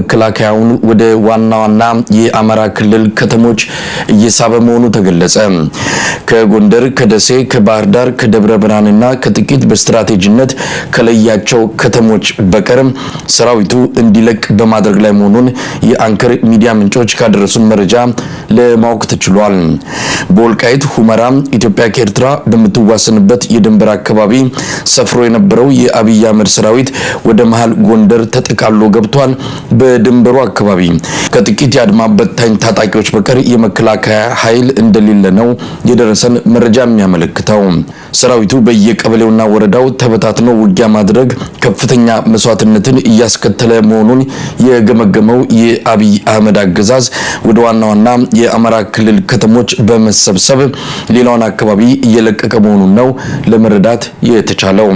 መከላከያውን ወደ ዋና ዋና የአማራ ክልል ከተሞች እየሳበ መሆኑ ተገለጸ። ከጎንደር፣ ከደሴ፣ ከባህር ዳር፣ ከደብረ ብርሃንና ከጥቂት በስትራቴጂነት ከለያቸው ከተሞች በቀር ሰራዊቱ እንዲለቅ በማድረግ ላይ መሆኑን የአንከር ሚዲያ ምንጮች ካደረሱን መረጃ ለማወቅ ተችሏል። በወልቃይት ሁመራ ኢትዮጵያ ከኤርትራ በምትዋሰንበት የድንበር አካባቢ ሰፍሮ የነበረው የአብይ አህመድ ሰራዊት ወደ መሃል ጎንደር ተጠቃሎ ገብቷል። በድንበሩ አካባቢ ከጥቂት የአድማ በታኝ ታጣቂዎች በቀር የመከላከያ ኃይል እንደሌለ ነው የደረሰን መረጃ የሚያመለክተው። ሰራዊቱ በየቀበሌውና ወረዳው ተበታትኖ ውጊያ ማድረግ ከፍተኛ መስዋዕትነትን እያስከተለ መሆኑን የገመገመው የአብይ አህመድ አገዛዝ ወደ ዋና ዋና የአማራ ክልል ከተሞች በመሰብሰብ ሌላውን አካባቢ እየለቀቀ መሆኑን ነው ለመረዳት የተቻለው።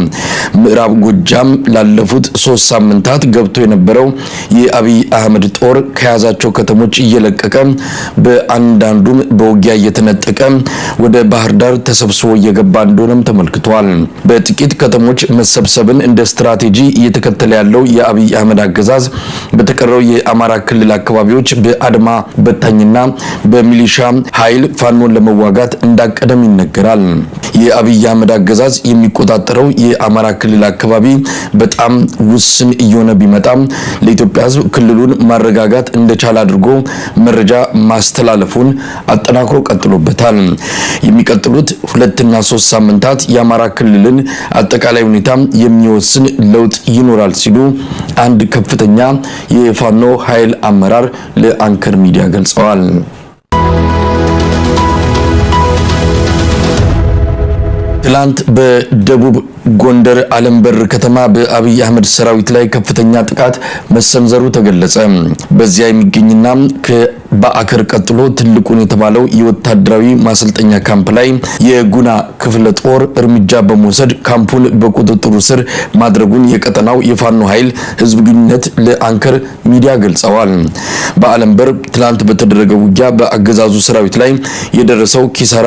ምዕራብ ጎጃም ላለፉት 3 ሳምንታት ገብቶ የነበረው የአብይ አህመድ ጦር ከያዛቸው ከተሞች እየለቀቀ በአንዳንዱም በውጊያ እየተነጠቀ ወደ ባህር ዳር ተሰብስቦ እየገባ እንደሆነም ተመልክቷል። በጥቂት ከተሞች መሰብሰብን እንደ ስትራቴጂ እየተከተለ ያለው የአብይ አህመድ አገዛዝ በተቀረው የአማራ ክልል አካባቢዎች በአድማ በታኝና በሚሊሻ ኃይል ፋኖን ለመዋጋት እንዳቀደም ይነገራል። የአብይ አህመድ አገዛዝ የሚቆጣጠረው የአማራ ክልል አካባቢ በጣም ውስን እየሆነ ቢመጣም ለኢትዮጵያ ሕዝብ ክልሉን ማረጋጋት እንደቻለ አድርጎ መረጃ ማስተላለፉን አጠናክሮ ቀጥሎበታል። የሚቀጥሉት 2ና 3 ሳምንታት የአማራ ክልልን አጠቃላይ ሁኔታ የሚወስን ለውጥ ይኖራል ሲሉ አንድ ከፍተኛ የፋኖ ኃይል አመራር ለአንከር ሚዲያ ገልጸዋል። ትላንት በደቡብ ጎንደር አለምበር ከተማ በአብይ አህመድ ሰራዊት ላይ ከፍተኛ ጥቃት መሰንዘሩ ተገለጸ። በዚያ የሚገኝና በአከር ቀጥሎ ትልቁን የተባለው የወታደራዊ ማሰልጠኛ ካምፕ ላይ የጉና ክፍለ ጦር እርምጃ በመውሰድ ካምፑን በቁጥጥሩ ስር ማድረጉን የቀጠናው የፋኖ ኃይል ህዝብ ግንኙነት ለአንከር ሚዲያ ገልጸዋል። በአለምበር ትላንት በተደረገው ውጊያ በአገዛዙ ሰራዊት ላይ የደረሰው ኪሳራ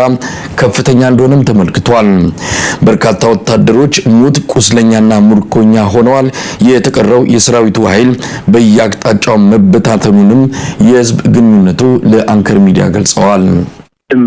ከፍተኛ እንደሆነም ተመልክቷል። በርካታ ወታደሮች ሙት፣ ቁስለኛና ምርኮኛ ሆነዋል። የተቀረው የሰራዊቱ ኃይል በየአቅጣጫው መበታተኑንም የህዝብ ግንኙነቱ ለአንከር ሚዲያ ገልጸዋል።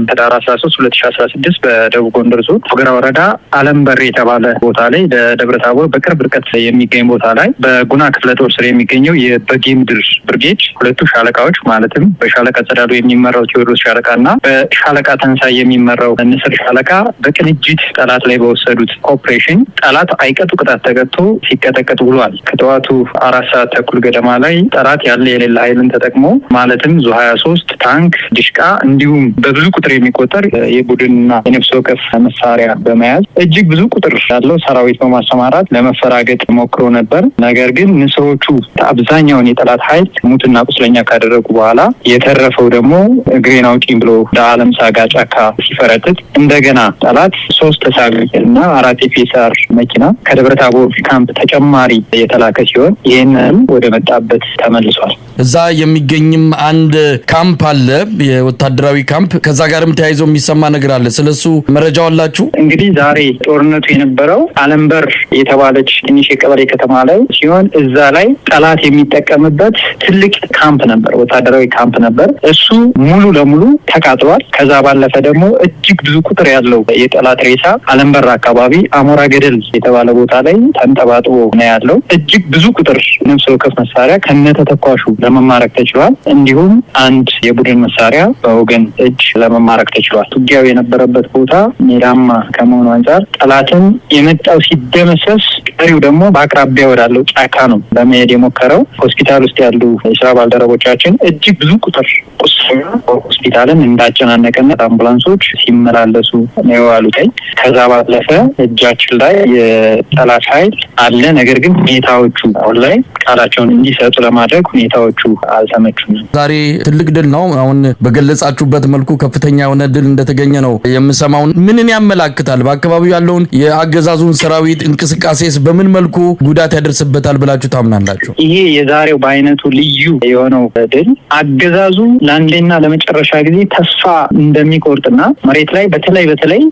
ህዳር 13 2016 በደቡብ ጎንደር ዞን ፎገራ ወረዳ አለምበር የተባለ ቦታ ላይ ለደብረ ታቦር በቅርብ ርቀት የሚገኝ ቦታ ላይ በጉና ክፍለ ጦር ስር የሚገኘው የበጌምድር ብርጌድ ሁለቱ ሻለቃዎች ማለትም በሻለቃ ጸዳሉ የሚመራው ቴዎድሮስ ሻለቃ እና በሻለቃ ተንሳይ የሚመራው ንስር ሻለቃ በቅንጅት ጠላት ላይ በወሰዱት ኦፕሬሽን ጠላት አይቀጡ ቅጣት ተቀጥቶ ሲቀጠቀጥ ውሏል። ከጠዋቱ 4 ሰዓት ተኩል ገደማ ላይ ጠላት ያለ የሌለ ኃይልን ተጠቅሞ ማለትም ዙ 23 ታንክ፣ ዲሽቃ እንዲሁም በብዙ ቁጥር የሚቆጠር የቡድንና የነፍስ ወከፍ መሳሪያ በመያዝ እጅግ ብዙ ቁጥር ያለው ሰራዊት በማሰማራት ለመፈራገጥ ሞክሮ ነበር። ነገር ግን ንስሮቹ አብዛኛውን የጠላት ኃይል ሙትና ቁስለኛ ካደረጉ በኋላ የተረፈው ደግሞ እግሬን አውጪኝ ብሎ ወደ አለም ሳጋ ጫካ ሲፈረጥጥ እንደገና ጠላት 3 ተሳቢ እና 4 የፒኤስአር መኪና ከደብረ ታቦር ካምፕ ተጨማሪ የተላከ ሲሆን ይህንንም ወደ መጣበት ተመልሷል። እዛ የሚገኝም አንድ ካምፕ አለ፣ የወታደራዊ ካምፕ። ከዛ ጋርም ተያይዞ የሚሰማ ነገር አለ። ስለሱ መረጃው አላችሁ? እንግዲህ ዛሬ ጦርነቱ የነበረው አለምበር የተባለች ትንሽ የቀበሌ ከተማ ላይ ሲሆን እዛ ላይ ጠላት የሚጠቀምበት ትልቅ ካምፕ ነበር፣ ወታደራዊ ካምፕ ነበር። እሱ ሙሉ ለሙሉ ተቃጥሏል። ከዛ ባለፈ ደግሞ እጅግ ብዙ ቁጥር ያለው የጠላት ሬሳ አለምበር አካባቢ አሞራ ገደል የተባለ ቦታ ላይ ተንጠባጥቦ ነው ያለው። እጅግ ብዙ ቁጥር ነፍስ ወከፍ መሳሪያ ከነተተኳሹ ለመማረክ ተችሏል። እንዲሁም አንድ የቡድን መሳሪያ በወገን እጅ ለመማረክ ተችሏል። ውጊያው የነበረበት ቦታ ሜዳማ ከመሆኑ አንጻር ጠላትን የመጣው ሲደመሰስ፣ ቀሪው ደግሞ በአቅራቢያ ወዳለው ጫካ ነው ለመሄድ የሞከረው። ሆስፒታል ውስጥ ያሉ የስራ ባልደረቦቻችን እጅግ ብዙ ቁጥር ቁስለኛ ሆስፒታልን እንዳጨናነቀና አምቡላንሶች ሲመላለሱ ነው የዋሉት። ከዛ ባለፈ እጃችን ላይ የጠላት ኃይል አለ። ነገር ግን ሁኔታዎቹ አሁን ላይ ቃላቸውን እንዲሰጡ ለማድረግ ሁኔታዎቹ አልተመቹም። ዛሬ ትልቅ ድል ነው። አሁን በገለጻችሁበት መልኩ ከፍተኛ ከፍተኛ የሆነ ድል እንደተገኘ ነው የምሰማው። ምንን ያመላክታል? በአካባቢው ያለውን የአገዛዙን ሰራዊት እንቅስቃሴስ በምን መልኩ ጉዳት ያደርስበታል ብላችሁ ታምናላችሁ? ይሄ የዛሬው በአይነቱ ልዩ የሆነው ድል አገዛዙ ለአንዴና ለመጨረሻ ጊዜ ተስፋ እንደሚቆርጥና መሬት ላይ በተለይ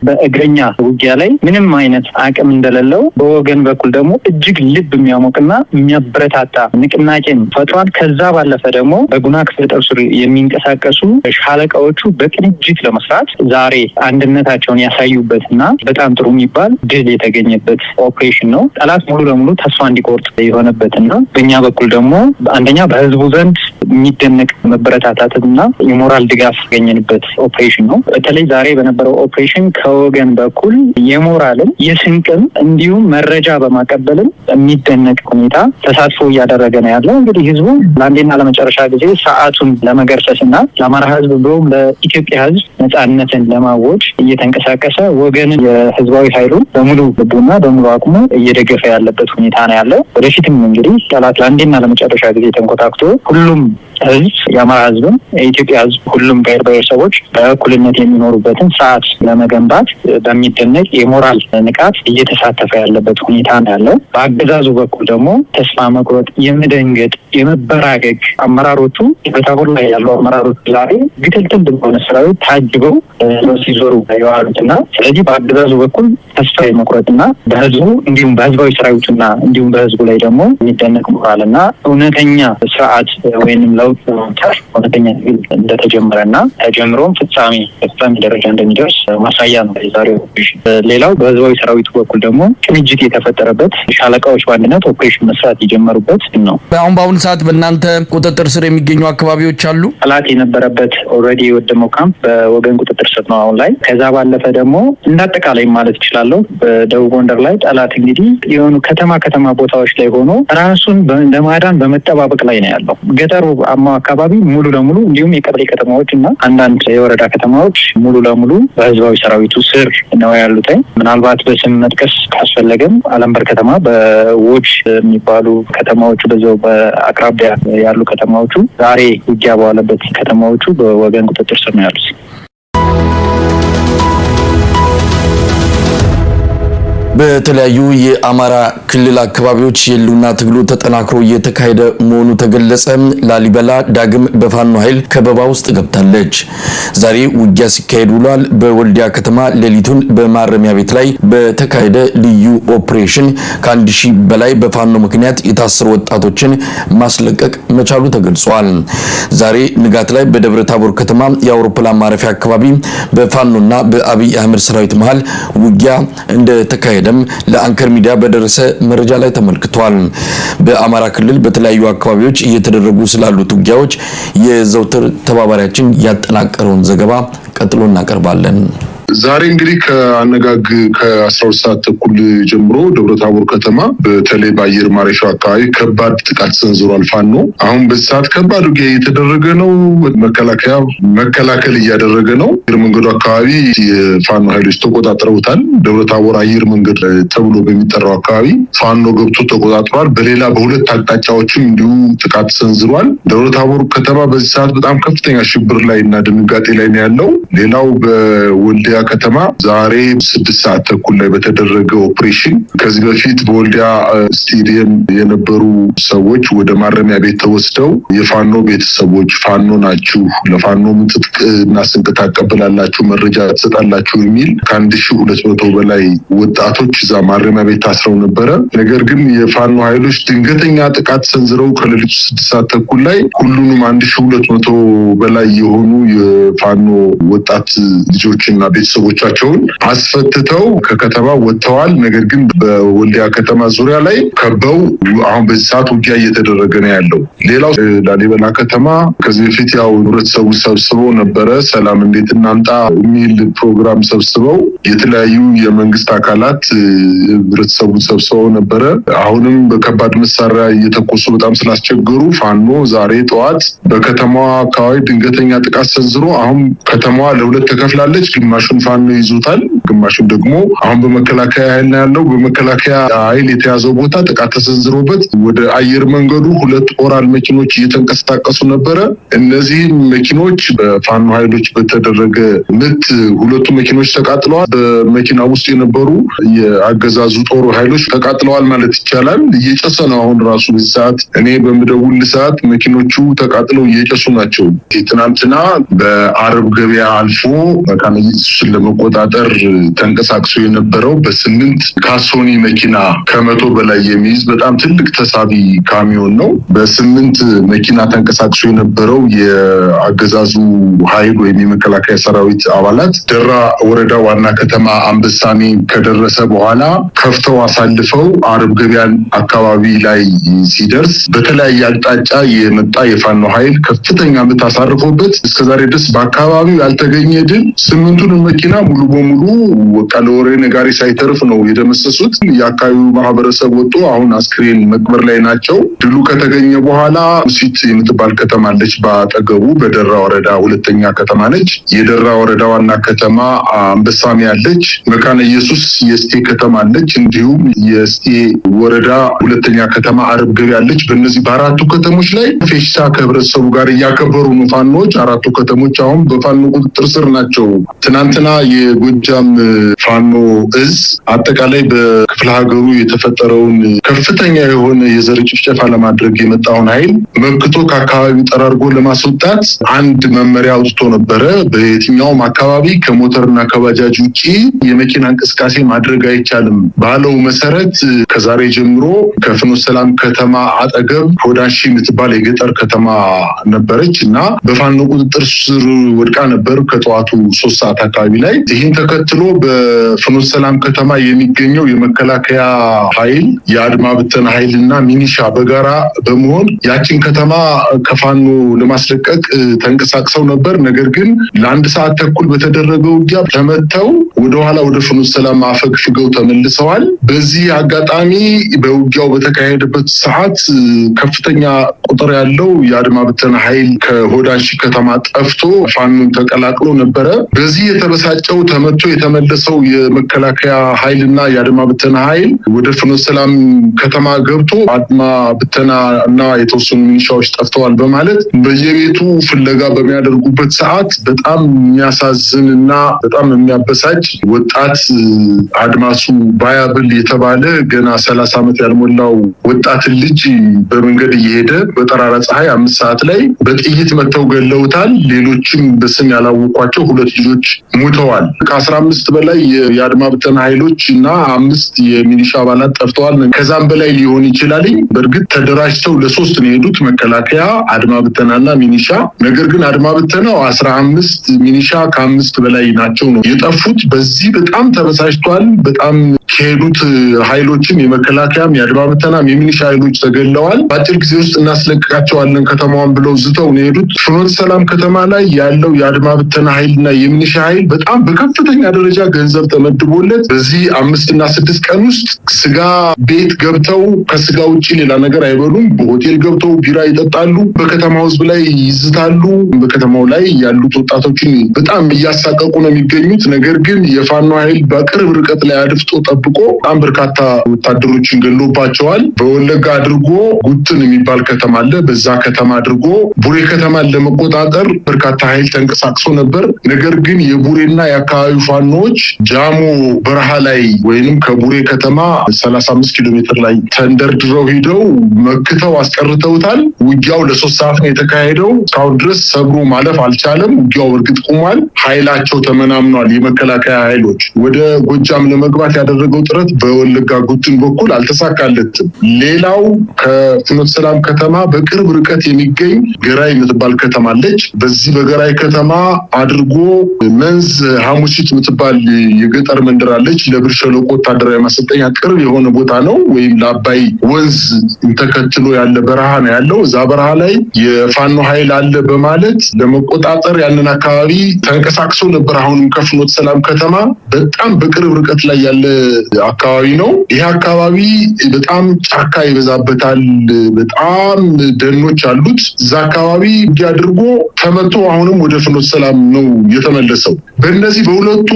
በእግረኛ ውጊያ ላይ ምንም አይነት አቅም እንደሌለው፣ በወገን በኩል ደግሞ እጅግ ልብ የሚያሞቅና የሚያበረታታ ንቅናቄን ፈጥሯል። ከዛ ባለፈ ደግሞ በጉና ክፍለ ጦር ስር የሚንቀሳቀሱ ሻለቃዎቹ በቅንጅት ለመስራት ዛሬ አንድነታቸውን ያሳዩበትና በጣም ጥሩ የሚባል ድል የተገኘበት ኦፕሬሽን ነው። ጠላት ሙሉ ለሙሉ ተስፋ እንዲቆርጥ የሆነበትና በእኛ በኩል ደግሞ አንደኛ በህዝቡ ዘንድ የሚደነቅ መበረታታትና የሞራል ድጋፍ ያገኘንበት ኦፕሬሽን ነው። በተለይ ዛሬ በነበረው ኦፕሬሽን ከወገን በኩል የሞራልም የስንቅም እንዲሁም መረጃ በማቀበልም የሚደነቅ ሁኔታ ተሳትፎ እያደረገ ነው ያለው። እንግዲህ ህዝቡ ለአንዴና ለመጨረሻ ጊዜ ስርዓቱን ለመገርሰስ እና ለአማራ ህዝብ ብሎም ለኢትዮጵያ ህዝብ ነጻነትን ለማወጅ እየተንቀሳቀሰ ወገንን የህዝባዊ ኃይሉን በሙሉ ልቡና በሙሉ አቅሙ እየደገፈ ያለበት ሁኔታ ነው ያለው። ወደፊትም እንግዲህ ጠላት ለአንዴና ለመጨረሻ ጊዜ ተንኮታክቶ ሁሉም ህዝብ፣ የአማራ ህዝብም የኢትዮጵያ ህዝብ፣ ሁሉም ብሔር ብሔረሰቦች በእኩልነት የሚኖሩበትን ስርዓት ለመገንባት በሚደነቅ የሞራል ንቃት እየተሳተፈ ያለበት ሁኔታ ነው ያለው። በአገዛዙ በኩል ደግሞ ተስፋ መቁረጥ፣ የመደንገጥ፣ የመበራገግ አመራሮቹ፣ በታቦር ላይ ያሉ አመራሮቹ ዛሬ ግትልትል በሆነ ሰራዊት ታጅበው ሲዞሩ የዋሉትና ስለዚህ በአገዛዙ በኩል ተስፋ የመቁረጥና በህዝቡ እንዲሁም በህዝባዊ ሰራዊቱና እንዲሁም በህዝቡ ላይ ደግሞ የሚደነቅ ሞራልና እውነተኛ ስርዓት ወይንም ለውጥ ለማምጣት እውነተኛ ትግል እንደተጀመረና ተጀምሮም ፍጻሜ ደረጃ እንደሚደርስ ማሳያ ነው የዛሬው ኦፕሬሽን። ሌላው በህዝባዊ ሰራዊቱ በኩል ደግሞ ቅንጅት የተፈጠረበት፣ ሻለቃዎች በአንድነት ኦፕሬሽን መስራት የጀመሩበት ነው። አሁን በአሁኑ ሰዓት በእናንተ ቁጥጥር ስር የሚገኙ አካባቢዎች አሉ? ጠላት የነበረበት already የወደመው ካምፕ በወገን ቁጥጥር ስር ነው አሁን ላይ። ከዛ ባለፈ ደግሞ እንዳጠቃላይ ማለት እችላለሁ በደቡብ ጎንደር ላይ ጠላት እንግዲህ የሆኑ ከተማ ከተማ ቦታዎች ላይ ሆኖ ራሱን ለማዳን በመጠባበቅ ላይ ነው ያለው። ገጠሩ አካባቢ ሙሉ ለሙሉ እንዲሁም የቀበሌ ከተማዎች እና አንዳንድ የወረዳ ከተማዎች ሙሉ ለሙሉ በህዝባዊ ሰራዊቱ ስር ነው ያሉት። ምናልባት በስም መጥቀስ ካስፈለገም አለምበር ከተማ፣ በዎች የሚባሉ ከተማዎቹ፣ በዛው በአቅራቢያ ያሉ ከተማዎቹ፣ ዛሬ ውጊያ በዋለበት ከተማዎቹ በወገን ቁጥጥር ስር ነው ያሉት። በተለያዩ የአማራ ክልል አካባቢዎች የህልውና ትግሉ ተጠናክሮ እየተካሄደ መሆኑ ተገለጸ። ላሊበላ ዳግም በፋኖ ኃይል ከበባ ውስጥ ገብታለች። ዛሬ ውጊያ ሲካሄድ ውሏል። በወልዲያ ከተማ ሌሊቱን በማረሚያ ቤት ላይ በተካሄደ ልዩ ኦፕሬሽን ከ1000 በላይ በፋኖ ምክንያት የታሰሩ ወጣቶችን ማስለቀቅ መቻሉ ተገልጿል። ዛሬ ንጋት ላይ በደብረ ታቦር ከተማ የአውሮፕላን ማረፊያ አካባቢ በፋኖና በአብይ አህመድ ሰራዊት መሃል ውጊያ እንደተካሄደ ለአንከር ሚዲያ በደረሰ መረጃ ላይ ተመልክቷል። በአማራ ክልል በተለያዩ አካባቢዎች እየተደረጉ ስላሉት ውጊያዎች የዘውትር ተባባሪያችን ያጠናቀረውን ዘገባ ቀጥሎ እናቀርባለን። ዛሬ እንግዲህ ከአነጋግ ከ12 ሰዓት ተኩል ጀምሮ ደብረታቦር ከተማ በተለይ በአየር ማረፊያው አካባቢ ከባድ ጥቃት ሰንዝሯል ፋኖ። አሁን በዚህ ሰዓት ከባድ ውጊያ እየተደረገ ነው። መከላከያ መከላከል እያደረገ ነው። አየር መንገዱ አካባቢ የፋኖ ኃይሎች ተቆጣጥረውታል። ደብረታቦር አየር መንገድ ተብሎ በሚጠራው አካባቢ ፋኖ ገብቶ ተቆጣጥሯል። በሌላ በሁለት አቅጣጫዎችም እንዲሁ ጥቃት ሰንዝሯል። ደብረታቦር ከተማ በዚህ ሰዓት በጣም ከፍተኛ ሽብር ላይ እና ድንጋጤ ላይ ነው ያለው። ሌላው በወልዲያ ከተማ ዛሬ 6 ሰዓት ተኩል ላይ በተደረገ ኦፕሬሽን ከዚህ በፊት በወልዲያ ስቴዲየም የነበሩ ሰዎች ወደ ማረሚያ ቤት ተወስደው የፋኖ ቤተሰቦች ፋኖ ናችሁ፣ ለፋኖ ትጥቅ እና ስንቅ ታቀብላላችሁ፣ መረጃ ትሰጣላችሁ የሚል ከ1200 በላይ ወጣቶች እዛ ማረሚያ ቤት ታስረው ነበረ። ነገር ግን የፋኖ ኃይሎች ድንገተኛ ጥቃት ሰንዝረው ከሌሊቱ 6 ሰዓት ተኩል ላይ ሁሉንም 1200 በላይ የሆኑ የፋኖ ወጣት ልጆችና ቤተሰቦቻቸውን አስፈትተው ከከተማ ወጥተዋል። ነገር ግን በወልዲያ ከተማ ዙሪያ ላይ ከበው አሁን በዚህ ሰዓት ውጊያ እየተደረገ ነው ያለው። ሌላው ላሊበላ ከተማ ከዚህ በፊት ያው ህብረተሰቡ ሰብስበው ነበረ፣ ሰላም እንዴት እናምጣ የሚል ፕሮግራም ሰብስበው የተለያዩ የመንግስት አካላት ህብረተሰቡን ሰብስበው ነበረ። አሁንም በከባድ መሳሪያ እየተኮሱ በጣም ስላስቸገሩ ፋኖ ዛሬ ጠዋት በከተማዋ አካባቢ ድንገተኛ ጥቃት ሰንዝሮ አሁን ከተማዋ ለሁለት ተከፍላለች። ግማሹን ግማሹን ፋኖ ይዞታል፣ ግማሹን ደግሞ አሁን በመከላከያ ኃይል ነው ያለው። በመከላከያ ኃይል የተያዘው ቦታ ጥቃት ተሰንዝሮበት ወደ አየር መንገዱ 2 ኦራል መኪኖች እየተንቀሳቀሱ ነበረ። እነዚህ መኪኖች በፋኖ ኃይሎች በተደረገ ምት 2ቱ መኪኖች ተቃጥለዋል። በመኪና ውስጥ የነበሩ የአገዛዙ ጦር ኃይሎች ተቃጥለዋል ማለት ይቻላል። እየጨሰ ነው አሁን ራሱ በዚህ ሰዓት እኔ በምደውል ሰዓት መኪኖቹ ተቃጥለው እየጨሱ ናቸው። ትናንትና በአረብ ገበያ አልፎ መካነ ኢየሱስን ለመቆጣጠር ተንቀሳቅሶ የነበረው በ8 ካሶኒ መኪና ከ100 በላይ የሚይዝ በጣም ትልቅ ተሳቢ ካሚዮን ነው። በ8 መኪና ተንቀሳቅሶ የነበረው የአገዛዙ ኃይል ወይም የመከላከያ ሰራዊት አባላት ደራ ወረዳ ዋና ከተማ አንበሳሜ ከደረሰ በኋላ ከፍተው አሳልፈው አረብ ገበያን አካባቢ ላይ ሲደርስ በተለያየ አቅጣጫ የመጣ የፋኖ ኃይል ከፍተኛ ምት አሳርፎበት እስከዛሬ ድረስ በአካባቢው ያልተገኘ ድል 8ቱን መኪና ሙሉ በሙሉ በቃ ለወሬ ነጋሪ ሳይተርፍ ነው የደመሰሱት። የአካባቢው ማህበረሰብ ወጥቶ አሁን አስክሬን መቅበር ላይ ናቸው። ድሉ ከተገኘ በኋላ ሙሲት የምትባል ከተማ አለች በአጠገቡ፣ በደራ ወረዳ ሁለተኛ ከተማ ነች። የደራ ወረዳ ዋና ከተማ አንበሳሜ አለች። መካነ ኢየሱስ የስቴ ከተማ አለች። እንዲሁም የስቴ ወረዳ ሁለተኛ ከተማ አረብ ገበያ አለች። በእነዚህ በአራቱ ከተሞች ላይ ፌሽታ ከህብረተሰቡ ጋር እያከበሩ ነው ፋኖች። 4ቱ ከተሞች አሁን በፋኖ ቁጥጥር ስር ናቸው። ትናንትና የጎጃም ፋኖ እዝ አጠቃላይ በክፍለ ሀገሩ የተፈጠረውን ከፍተኛ የሆነ የዘር ጭፍጨፋ ለማድረግ የመጣውን ኃይል መክቶ ከአካባቢው ጠራርጎ ለማስወጣት አንድ መመሪያ አውጥቶ ነበረ። በየትኛውም አካባቢ ከሞተርና ከባጃጅ ውጪ የመኪና እንቅስቃሴ ማድረግ አይቻልም ባለው መሰረት ከዛሬ ጀምሮ ከፍኖተ ሰላም ከተማ አጠገብ ሆዳሺ የምትባል የገጠር ከተማ ነበረች እና በፋኖ ቁጥጥር ስር ወድቃ ነበር ከጠዋቱ 3 ሰዓት አካባቢ ላይ። ይህን ተከትሎ በፍኖተ ሰላም ከተማ የሚገኘው የመከላከያ ኃይል የአድማ ብተና ኃይልና ሚኒሻ በጋራ በመሆን ያችን ከተማ ከፋኖ ለማስለቀቅ ተንቀሳቅሰው ነበር። ነገር ግን ለአንድ ሰዓት ተኩል በተደረገው ውጊያ ተመተው ወደኋላ ወደ ፍኖተ ሰላም አፈግፍገው ተመልሰዋል። በዚህ አጋጣሚ በውጊያው በተካሄደበት ሰዓት ከፍተኛ ቁጥር ያለው የአድማ ብተና ኃይል ከሆዳሺ ከተማ ጠፍቶ ፋኖን ተቀላቅሎ ነበረ። በዚህ የተበሳጨው ተመቶ የተመለሰው የመከላከያ ኃይልና የአድማ ብተና ኃይል ወደ ፍኖተ ሰላም ከተማ ገብቶ አድማ ብተና እና የተወሰኑ ሚኒሻዎች ጠፍተዋል በማለት በየቤቱ ፍለጋ በሚያደርጉበት ሰዓት በጣም የሚያሳዝንና በጣም የሚያበሳጭ ወጣት አድማሱ ባያብል የተባለ ገና 30 ዓመት ያልሞላው ወጣት ልጅ በመንገድ እየሄደ በጠራራ ፀሐይ 5 ሰዓት ላይ በጥይት መተው ገለውታል። ሌሎችም በስም ያላወቋቸው 2 ልጆች ሙተዋል። ከ15 በላይ የአድማ ብተና ኃይሎች እና 5 የሚሊሻ አባላት ጠፍተዋል። ከዛም በላይ ሊሆን ይችላል። በእርግጥ ተደራጅተው ለ3 ነው የሄዱት፣ መከላከያ፣ አድማ ብተናና ሚሊሻ። ነገር ግን አድማ ብተናው 15 ሚሊሻ ከ5 በላይ ናቸው ነው የጠፉት። በዚህ በጣም ተበሳጭቷል። በጣም ከሄዱት ኃይሎችም የመከላከያም የአድማ ብተናም የሚሊሻ ኃይሎች ተገለዋል። በአጭር ጊዜ ውስጥ እናስለቅቃቸዋለን ከተማዋን ብለው ዝተው ነው የሄዱት። ፍኖተ ሰላም ከተማ ላይ ያለው የአድማ ብተና ኃይልና የሚሊሻ ኃይል በጣም በከፍተኛ ደረጃ ገንዘብ ተመድቦለት በዚህ 5 እና 6 ቀን ውስጥ ስጋ ቤት ገብተው ከስጋ ውጪ ሌላ ነገር አይበሉም። በሆቴል ገብተው ቢራ ይጠጣሉ። በከተማው ህዝብ ላይ ይዝታሉ። በከተማው ላይ ያሉት ወጣቶችን በጣም እያሳቀቁ ነው የሚገኙት። ነገር ግን የፋኖ ኃይል በቅርብ ርቀት ላይ አድፍጦ ጠብቆ በጣም በርካታ ወታደሮችን ገሎባቸዋል። በወለጋ አድርጎ ጉትን የሚባል ከተማ አለ። በዛ ከተማ አድርጎ ቡሬ ከተማን ለመቆጣጠር በርካታ ኃይል ተንቀሳቅሶ ነበር። ነገር ግን የቡሬና የአካባቢው ፋኖዎች ጃሞ በረሃ ላይ ወይንም ከቡሬ ከተማ 35 ኪሎ ሜትር ላይ ተንደርድረው ሄደው መክተው አስቀርተውታል። ውጊያው ለ3 ሰዓት ነው የተካሄደው። እስካሁን ድረስ ሰብሮ ማለፍ አልቻለም። ውጊያው እርግጥ ቆሟል። ኃይላቸው ተመናምኗል። የመከላከያ ኃይሎች ወደ ጎጃም ለመግባት ያደረገው ጥረት በወለጋ ጉትን በኩል አልተሳካለትም። ሌላው ከፍኖተ ሰላም ከተማ በቅርብ ርቀት የሚገኝ ገራይ የምትባል ከተማ አለች። በዚህ በገራይ ከተማ አድርጎ መንዝ ሐሙሲት የምትባል የገጠር መንደር አለች። ለብር ሸለቆ ወታደራዊ ማሰልጠኛ ቅርብ የሆነ ቦታ ነው፣ ወይም ለአባይ ወንዝ ተከትሎ ያለ በረሃ ነው ያለው። እዛ በረሃ ላይ የፋኖ ኃይል አለ በማለት ለመቆጣጠር ያንን አካባቢ ተንቀሳቅሶ ነበር። አሁንም ከፍኖተ ሰላም ከተማ በጣም በቅርብ ርቀት ላይ ያለ አካባቢ ነው። ይሄ አካባቢ በጣም ጫካ ይበዛበታል፣ በጣም ደኖች አሉት። እዛ አካባቢ አድርጎ ተመቶ አሁንም ወደ ፍኖተ ሰላም ነው የተመለሰው። በእነዚህ በሁለቱ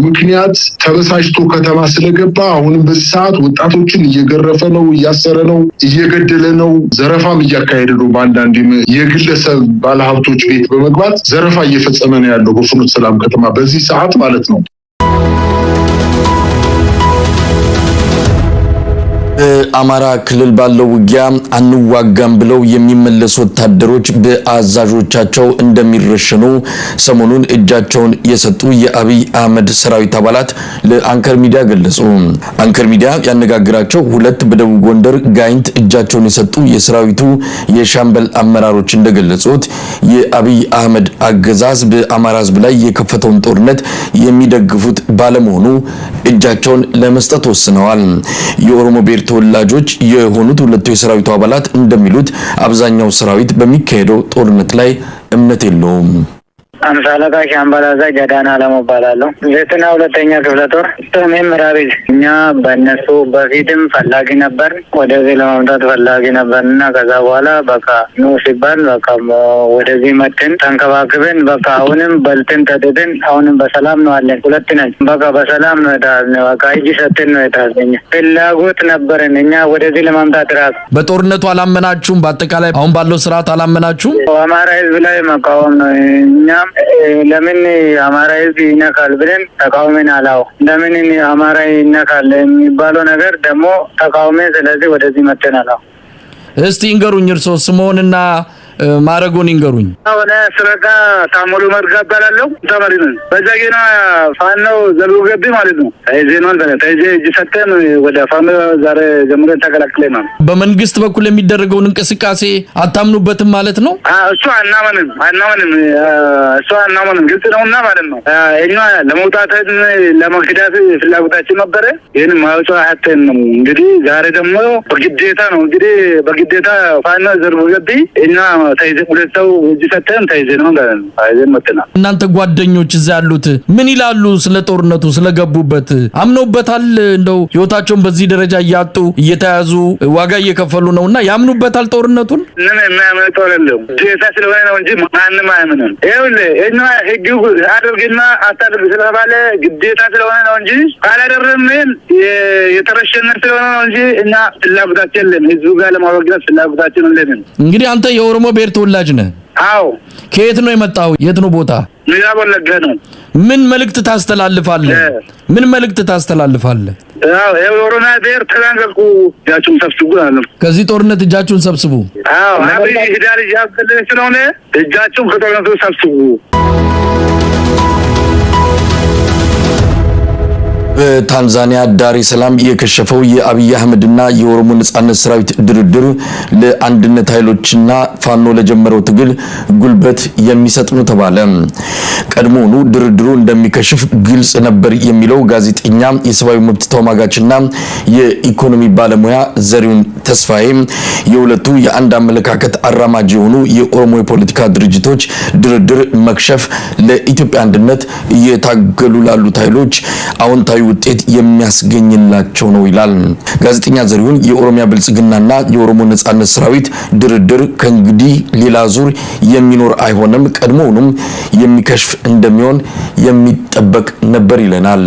ምክንያት ተበሳጭቶ ከተማ ስለገባ አሁንም በዚህ ሰዓት ወጣቶችን እየገረፈ ነው፣ እያሰረ ነው፣ እየገደለ ነው፣ ዘረፋም እያካሄደ ነው። በአንዳንድ የግለሰብ ባለሀብቶች ቤት በመግባት ዘረፋ እየፈጸመ ነው ያለው በፍኖተ ሰላም ከተማ በዚህ ሰዓት ማለት ነው። በአማራ ክልል ባለው ውጊያ አንዋጋም ብለው የሚመለሱ ወታደሮች በአዛዦቻቸው እንደሚረሸኑ ሰሞኑን እጃቸውን የሰጡ የአብይ አህመድ ሰራዊት አባላት ለአንከር ሚዲያ ገለጹ። አንከር ሚዲያ ያነጋግራቸው ሁለት በደቡብ ጎንደር ጋይንት እጃቸውን የሰጡ የሰራዊቱ የሻምበል አመራሮች እንደገለጹት የአብይ አህመድ አገዛዝ በአማራ ሕዝብ ላይ የከፈተውን ጦርነት የሚደግፉት ባለመሆኑ እጃቸውን ለመስጠት ወስነዋል። የኦሮሞ ብሔር ተወላጆች የሆኑት ሁለቱ የሰራዊቱ አባላት እንደሚሉት አብዛኛው ሰራዊት በሚካሄደው ጦርነት ላይ እምነት የለውም። 50 አለቃ ሻምበል አዛዥ አዳነ አለሙ እባላለሁ። 92ኛ ክፍለ ጦር ሰሜን ምዕራብ ዕዝ። እኛ በእነሱ በፊትም ፈላጊ ነበር፣ ወደዚህ ለመምጣት ፈላጊ ነበር እና ከዛ በኋላ በቃ ኑ ሲባል በቃ ወደዚህ መጥተን ተንከባክበን በቃ አሁንም በልተን ጠጥተን አሁንም በሰላም ነው አለን። ሁለት ነን። በቃ በሰላም ነው የተያዝነው። በቃ እጅ ሰጥተን ነው የተያዝነው። ፍላጎት ነበረን እኛ ወደዚህ ለመምጣት ራሱ። በጦርነቱ አላመናችሁም? በአጠቃላይ አሁን ባለው ስርዓት አላመናችሁም? አማራ ህዝብ ላይ መቃወም ነው። እኛም ለምን አማራ ህዝብ ይነካል ብለን ተቃውመን አላው ለምን አማራ ይነካል የሚባለው ነገር ደግሞ ተቃውመን፣ ስለዚህ ወደዚህ መጥተናል። አዎ። እስቲ ይንገሩኝ፣ እርስዎ ስምዎንና ማዕረጎን ይንገሩኝ። ሆነ ስረጋ ታሞሉ መርጋ እባላለሁ። ተማሪ ነኝ። በዛ ጌና ፋኖ ዘልጎ ገቢ ማለት ነው። ተይዜ ነው ተይዜ እጅ ሰጠን ወደ ፋኖ ዛሬ ጀምረን ተቀላቅለናል። በመንግስት በኩል የሚደረገውን እንቅስቃሴ አታምኑበትም ማለት ነው? እሱ አናምንም አናምንም፣ እሱ አናምንም። ግልጽ ነውና ማለት ነው። እኛ ለመውጣት ለመክዳት ፍላጎታችን ነበረ። ይህን ማውጫ አተን ነው እንግዲህ ዛሬ ደግሞ በግዴታ ነው እንግዲህ በግዴታ ፋኖ ዘልጎ ገቢ እኛ ተይዘን ሁለት ሰው እጅ ሰተን ተይዘን ነው ማለት ነው። ተይዘን መጥተናል። እናንተ ጓደኞች እዛ ያሉት ምን ይላሉ? ስለ ጦርነቱ ስለገቡበት አምነውበታል? እንደው ህይወታቸውን በዚህ ደረጃ እያጡ እየተያዙ ዋጋ እየከፈሉ ነውና ያምኑበታል ጦርነቱን? ምን የሚያምን ጦር የለውም። ግዴታ ስለሆነ ነው እንጂ ማንም አያምንም። ይኸውልህ እኛ ህግ አድርግና አታድርግ ስለተባለ ግዴታ ስለሆነ ነው እንጂ ካላደረግን የተረሸነ ስለሆነ ነው እንጂ እኛ ፍላጎታችን የለም። ህዝቡ ጋር ለማወገዝ ፍላጎታችን የለንም። እንግዲህ አንተ የኦሮሞ ብሔር ተወላጅ ነህ? አዎ። ከየት ነው የመጣው? የት ነው ቦታ? ምዕራብ ወለጋ ነው። ምን መልእክት ታስተላልፋለህ? ምን መልእክት ታስተላልፋለህ? አዎ፣ የኦሮሚያ ብሔር ተጠንቀቁ፣ እጃችሁን ሰብስቡ አለ። ከዚህ ጦርነት እጃችሁን ሰብስቡ። አዎ፣ አብይ ህዳር እያስገደለ ስለሆነ እጃችሁን ከጦርነቱ ሰብስቡ። በታንዛኒያ ዳሬ ሰላም የከሸፈው የአብይ አህመድና የኦሮሞ ነጻነት ሰራዊት ድርድር ለአንድነት ኃይሎችና ፋኖ ለጀመረው ትግል ጉልበት የሚሰጥ ነው ተባለ። ቀድሞውኑ ድርድሩ እንደሚከሽፍ ግልጽ ነበር የሚለው ጋዜጠኛ፣ የሰብአዊ መብት ተሟጋችና የኢኮኖሚ ባለሙያ ዘሪሁን ተስፋዬ የሁለቱ የአንድ አመለካከት አራማጅ የሆኑ የኦሮሞ የፖለቲካ ድርጅቶች ድርድር መክሸፍ ለኢትዮጵያ አንድነት እየታገሉ ላሉት ኃይሎች አዎንታዊ ውጤት የሚያስገኝላቸው ነው ይላል። ጋዜጠኛ ዘሪሁን የኦሮሚያ ብልጽግናና የኦሮሞ ነጻነት ሰራዊት ድርድር ከእንግዲህ ሌላ ዙር የሚኖር አይሆንም፣ ቀድሞውኑም የሚከሽፍ እንደሚሆን የሚጠበቅ ነበር ይለናል።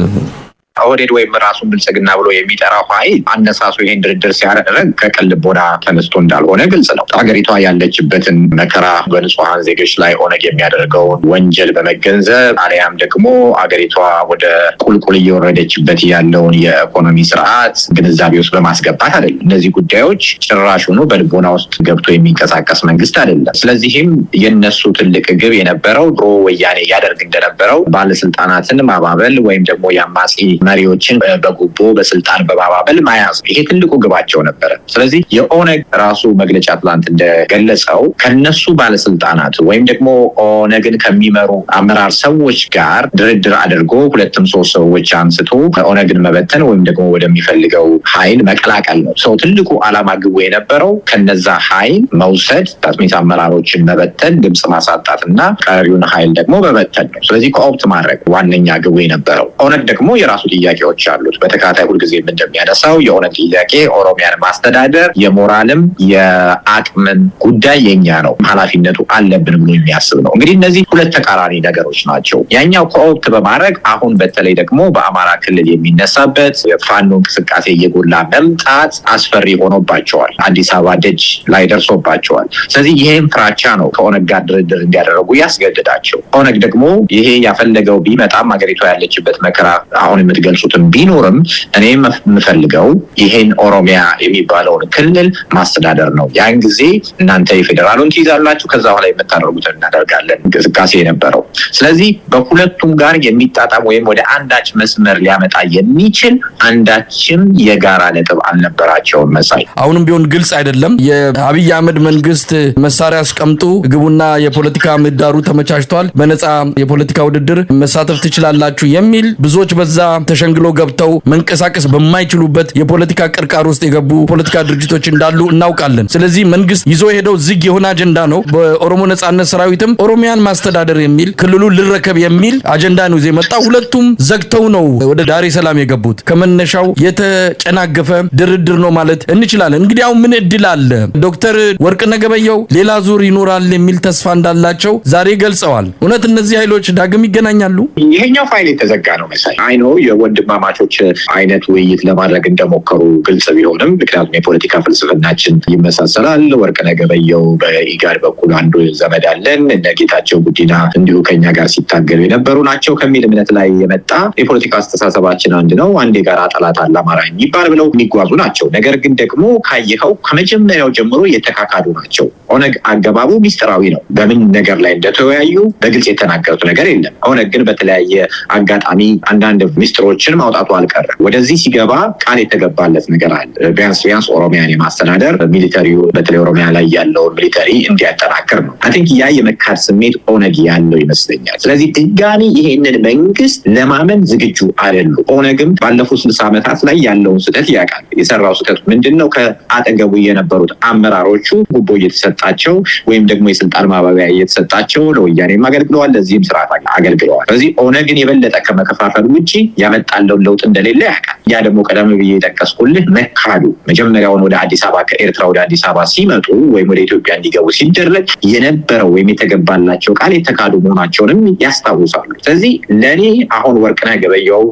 ኦህዴድ ወይም ራሱን ብልጽግና ብሎ የሚጠራው ኃይል አነሳሱ ይሄን ድርድር ሲያደርግ ከቅን ልቦና ተነስቶ እንዳልሆነ ግልጽ ነው። ሀገሪቷ ያለችበትን መከራ፣ በንጹሐን ዜጎች ላይ ኦነግ የሚያደርገውን ወንጀል በመገንዘብ አሊያም ደግሞ አገሪቷ ወደ ቁልቁል እየወረደችበት ያለውን የኢኮኖሚ ስርዓት ግንዛቤ ውስጥ በማስገባት አይደለም። እነዚህ ጉዳዮች ጭራሹኑ በልቦና ውስጥ ገብቶ የሚንቀሳቀስ መንግስት አይደለም። ስለዚህም የነሱ ትልቅ ግብ የነበረው ድሮ ወያኔ ያደርግ እንደነበረው ባለስልጣናትን ማባበል ወይም ደግሞ የአማጺ መሪዎችን በጉቦ በስልጣን በማባበል መያዝ፣ ይሄ ትልቁ ግባቸው ነበረ። ስለዚህ የኦነግ ራሱ መግለጫ ትላንት እንደገለጸው ከነሱ ባለስልጣናት ወይም ደግሞ ኦነግን ከሚመሩ አመራር ሰዎች ጋር ድርድር አድርጎ ሁለትም ሶስት ሰዎች አንስቶ ኦነግን መበተን ወይም ደግሞ ወደሚፈልገው ኃይል መቀላቀል ነው። ሰው ትልቁ ዓላማ ግቡ የነበረው ከነዛ ኃይል መውሰድ፣ ጣጥሚት አመራሮችን መበተን፣ ድምፅ ማሳጣት እና ቀሪውን ኃይል ደግሞ መበተን ነው። ስለዚህ co-opt ማድረግ ዋነኛ ግቡ የነበረው። ኦነግ ደግሞ የራሱ ጥያቄዎች አሉት። በተከታታይ ሁልጊዜም እንደሚያነሳው የኦነግ ጥያቄ ኦሮሚያን ማስተዳደር የሞራልም የአቅምም ጉዳይ የኛ ነው፣ ኃላፊነቱ አለብን ብሎ የሚያስብ ነው። እንግዲህ እነዚህ ሁለት ተቃራኒ ነገሮች ናቸው። ያኛው co-opt በማድረግ አሁን በተለይ ደግሞ በአማራ ክልል የሚነሳበት የፋኖ እንቅስቃሴ እየጎላ መምጣት አስፈሪ ሆኖባቸዋል። አዲስ አበባ ደጅ ላይ ደርሶባቸዋል። ስለዚህ ይሄም ፍራቻ ነው ከኦነግ ጋር ድርድር እንዲያደረጉ ያስገድዳቸው። ኦነግ ደግሞ ይሄ ያፈለገው ቢመጣም፣ ሀገሪቷ ያለችበት መከራ አሁን የምትገልጹትም ቢኖርም፣ እኔ የምፈልገው ይሄን ኦሮሚያ የሚባለውን ክልል ማስተዳደር ነው። ያን ጊዜ እናንተ የፌዴራሉን ትይዛላችሁ፣ ከዛ በኋላ የምታደርጉትን እናደርጋለን እንቅስቃሴ የነበረው። ስለዚህ በሁለቱም ጋር የሚጣጣም ወይም ወደ አንዳች መስመር ሊያመጣ የሚችል አንዳችም የጋራ ነጥብ አልነበራቸውም። መሳይ። አሁንም ቢሆን ግልጽ አይደለም። የአብይ አህመድ መንግስት መሳሪያ አስቀምጡ፣ ግቡና የፖለቲካ ምህዳሩ ተመቻችቷል፣ በነፃ የፖለቲካ ውድድር መሳተፍ ትችላላችሁ የሚል፣ ብዙዎች በዛ ተሸንግሎ ገብተው መንቀሳቀስ በማይችሉበት የፖለቲካ ቅርቃር ውስጥ የገቡ ፖለቲካ ድርጅቶች እንዳሉ እናውቃለን። ስለዚህ መንግስት ይዞ የሄደው ዝግ የሆነ አጀንዳ ነው። በኦሮሞ ነጻነት ሰራዊትም ኦሮሚያን ማስተዳደር የሚል፣ ክልሉ ልረከብ የሚል አጀንዳ ነው ይዞ የመጣው። ሁለቱም ዘግተው ነው ወደ ዳሬ ሰላም የገቡት። ከመነሻው የተጨናገፈ ድርድር ነው ማለት እንችላለን። እንግዲህ አሁን ምን እድል አለ? ዶክተር ወርቅነህ ገበየሁ ሌላ ዙር ይኖራል የሚል ተስፋ እንዳላቸው ዛሬ ገልጸዋል። እውነት እነዚህ ኃይሎች ዳግም ይገናኛሉ? ይሄኛው ፋይል የተዘጋ ነው መሳይ። I know የወንድማማቾች አይነት ውይይት ለማድረግ እንደሞከሩ ግልጽ ቢሆንም፣ ምክንያቱም የፖለቲካ ፍልስፍናችን ይመሳሰላል። ወርቅነህ ገበየሁ በኢጋድ በኩል አንዱ ዘመድ አለን፣ እነ ጌታቸው ጉዲና እንዲሁ ከኛ ጋር ሲታገሉ የነበሩ ናቸው ከሚል እምነት ላይ የመጣ፣ የፖለቲካ አስተሳሰባችን አንድ ነው፣ አንድ የጋራ ጠላት አለ አማራ የሚባል ብለው የሚጓዙ ናቸው። ነገር ግን ደግሞ ካየኸው ከመጀመሪያው ጀምሮ የተካካዱ ናቸው። ኦነግ አገባቡ ሚስጥራዊ ነው። በምን ነገር ላይ እንደተወያዩ በግልጽ የተናገሩት ነገር የለም። ኦነግ ግን በተለያየ አጋጣሚ አንዳንድ ሚስጥሮችን ማውጣቱ አልቀረም። ወደዚህ ሲገባ ቃል የተገባለት ነገር አለ። ቢያንስ ቢያንስ ኦሮሚያን የማስተዳደር military ው፣ በተለይ ኦሮሚያ ላይ ያለውን military እንዲያጠናክር ነው። I think ያ የመካድ ስሜት ኦነግ ያለው ይመስለኛል። ስለዚህ ድጋሚ ይሄንን መንግስት ለማመን ዝግጁ አይደሉም። ኦነግም ባለፉት 60 ዓመታት ላይ ያለውን ስህተት ያውቃል። የሰራው ስህተት ምንድን ነው? ከአጠገቡ የነበሩት አመራሮቹ ጉቦ እየተሰጣቸው ወይም ደግሞ የስልጣን ማባቢያ እየተሰጣቸው ለወያኔም አገልግለዋል፣ ለዚህም ስርዓት አገልግለዋል። ስለዚህ ኦነግን የበለጠ ከመከፋፈል ውጭ ያመጣለውን ለውጥ እንደሌለ ያውቃል። ያ ደግሞ ቀደም ብዬ የጠቀስኩልህ መካዱ፣ መጀመሪያውን ወደ አዲስ አበባ፣ ከኤርትራ ወደ አዲስ አበባ ሲመጡ ወይም ወደ ኢትዮጵያ እንዲገቡ ሲደረግ የነበረው ወይም የተገባላቸው ቃል የተካዱ መሆናቸውንም ያስታውሳሉ። ስለዚህ ለእኔ አሁን ወርቅነህ ገበየሁ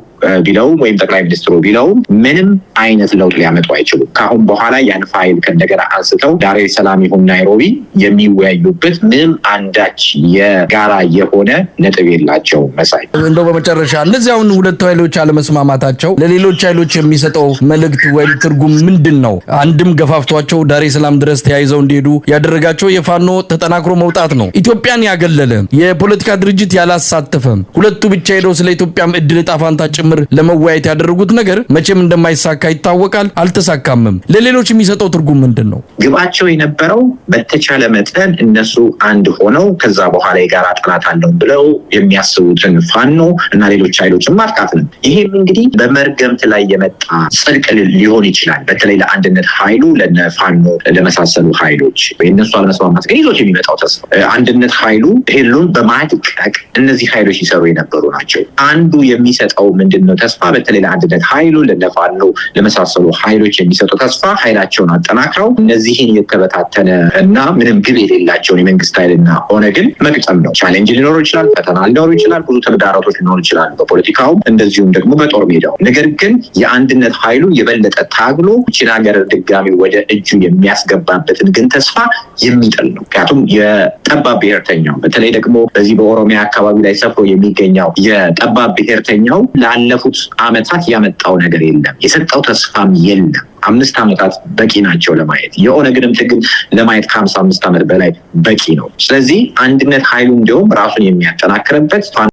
ቢለውም ወይም ጠቅላይ ሚኒስትሩ ቢለውም ምንም አይነት ለውጥ ሊያመጡ አይችሉም። ከአሁን በኋላ ያን ፋይል ከእንደገና አንስተው ዳሬ ሰላም ይሁን ናይሮቢ የሚወያዩበት ምንም አንዳች የጋራ የሆነ ነጥብ የላቸውም። መሳይ። እንደው በመጨረሻ እነዚህ አሁን ሁለቱ ኃይሎች አለመስማማታቸው ለሌሎች ኃይሎች የሚሰጠው መልእክት ወይም ትርጉም ምንድን ነው? አንድም ገፋፍቷቸው ዳሬ ሰላም ድረስ ተያይዘው እንዲሄዱ ያደረጋቸው የፋኖ ተጠናክሮ መውጣት ነው። ኢትዮጵያን ያገለለ፣ የፖለቲካ ድርጅት ያላሳተፈ፣ ሁለቱ ብቻ ሄደው ስለ ኢትዮጵያም እድል ዕጣ ፋንታ ጭምር ለመወያየት ያደረጉት ነገር መቼም እንደማይሳካ ይታወቃል። አልተሳካምም። ለሌሎች የሚሰጠው ትርጉም ምንድን ነው? ግባቸው የነበረው በተቻለ መጠን እነሱ አንድ ሆነው ከዛ በኋላ የጋራ ጠላት አለው ብለው የሚያስቡትን ፋኖ እና ሌሎች ኃይሎችን ማጥቃት ነው። ይሄም እንግዲህ በመርገምት ላይ የመጣ ጽድቅ ሊሆን ይችላል። በተለይ ለአንድነት ኃይሉ፣ ለነ ፋኖ ለመሳሰሉ ኃይሎች የእነሱ አለመስማማት ግን ይዞት የሚመጣው ተስፋ፣ አንድነት ኃይሉ ሄሉን በማድቀቅ እነዚህ ኃይሎች ሲሰሩ የነበሩ ናቸው። አንዱ የሚሰጠው ምንድን ነው ተስፋ፣ በተለይ ለአንድነት ኃይሉ፣ ለነ ፋኖ ለመሳሰሉ ኃይሎች የሚሰጠው ተስፋ ኃይላቸውን አጠናክረው እነዚህን የተበታተነ እና ምንም ግብ የሌላቸውን የመንግስት ኃይልና ኦነግን መግጠም ነው። Challenge ሊኖሩ ይችላል፣ ፈተና ሊኖሩ ይችላል፣ ብዙ ተግዳሮቶች ሊኖሩ ይችላሉ፣ በፖለቲካውም እንደዚሁም ደግሞ በጦር ሜዳው። ነገር ግን የአንድነት ኃይሉ የበለጠ ታግሎ ይህችን ሀገር ድጋሚ ወደ እጁ የሚያስገባበትን ግን ተስፋ የሚጥል ነው። ምክንያቱም የጠባብ ብሔርተኛው፣ በተለይ ደግሞ በዚህ በኦሮሚያ አካባቢ ላይ ሰፍሮ የሚገኘው የጠባብ ብሔርተኛው ላለፉት ዓመታት ያመጣው ነገር የለም፣ የሰጠው ተስፋም የለም። 5 ዓመታት በቂ ናቸው ለማየት። የኦነግንም ትግል ለማየት ከ55 ዓመት በላይ በቂ ነው። ስለዚህ አንድነት ኃይሉ እንዲሁም ራሱን የሚያጠናክርበት